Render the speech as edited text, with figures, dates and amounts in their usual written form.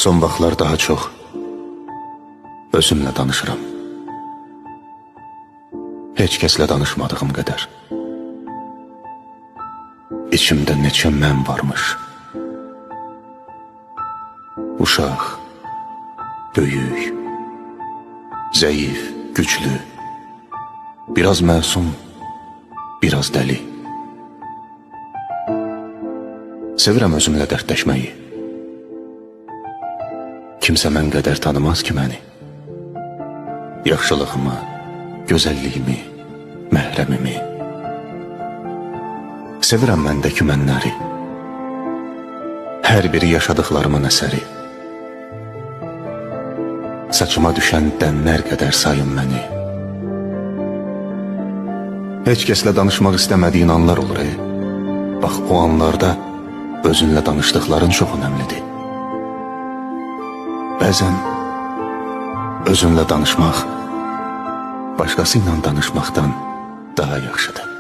Son vaxtlar daha çox özümlə danışıram. Heç kəslə danışmadığım qədər. İçimdə neçə mən varmış. Uşaq, böyük, zəif, güclü, biraz məsum, biraz dəli. Sevirəm özümlə dərdləşməyi. Kimsə mən qədər tanımaz ki məni. Yaxşılığımı, gözəlliyimi, məhrəmimi. Sevirəm məndəki mənləri. Hər biri yaşadıklarımın əsəri. Saçıma düşən dənlər qədər sayın məni. Heç kəslə danışmaq istəmədiyin anlar olur. Bax o anlarda özünlə danışdıqların çox önəmlidir. Bəzən özünlə danışmaq başqası ilə danışmaqdan daha yaxşıdır.